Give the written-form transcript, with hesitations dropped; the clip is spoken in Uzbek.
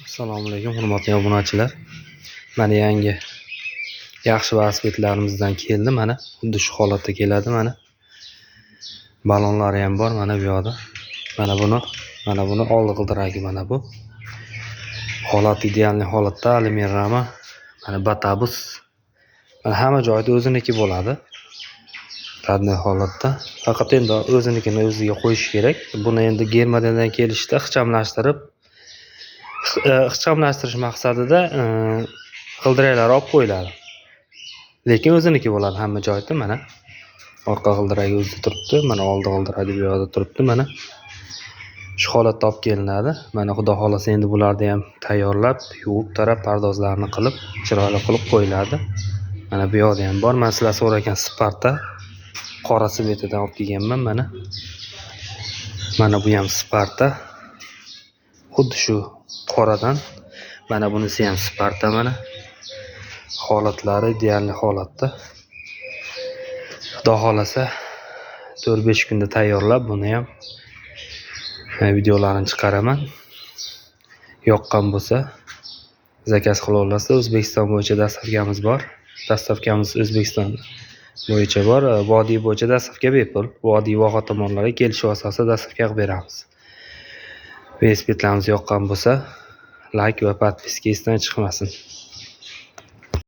Assalomu alaykum, hurmatli obunachilar. Mana yangi yaxshi velosipedlarimizdan keldi mana. Xuddi shu holatda keladi mana. Ballonlari ham bor mana bu yoqda. Mana buni oldi g'ildiragi mana bu. Holat идеальный holatda, alyumin rama, mana Batavus. Mana hamma joyda o'ziniki bo'ladi. Родной holatda. Faqat endi o'zinikini o'ziga qo'yish kerak. Buni endi Germaniyadan kelishda ixchamlashtirib, ixchamlashtirish maqsadida g'ildiraklar olib qo'yiladi. Lekin o'ziniki bo'ladi hamma joyda mana. Orqa g'ildiragi o'zida turibdi, mana oldi g'ildiragi bu yoqda turibdi mana. Shu holatda olib kelinadi. Mana Xudo xohlasa endi bularni ham tayyorlab, yuvib, tarab, pardozlarini qilib, chiroyli qilib qo'yiladi. Mana bu yoqda ham bor. Mana sizlar so'ragan Sparta qora цвет idan olib kelganman mana. Mana bu ham Sparta. Xuddi shu qoradan. Mana bunisi ham Sparta mana. Holatlari идеальный holatda. Xudo xohlasa 4-5 kunda tayyorlab buni ham videolarini chiqaraman. Yoqqan bo'lsa, заказ qila olasizlar. O'zbekiston bo'yicha доставка miz bor. Доставка miz O'zbekiston bo'yicha bor. Vodiy bo'yicha доставка bepul. Vodiy, voha tomonlarga kelishuv asosida доставка qilib beramiz. Velosipedlarimiz yoqqan bo'lsa, layk va подписка esdan chiqmasin.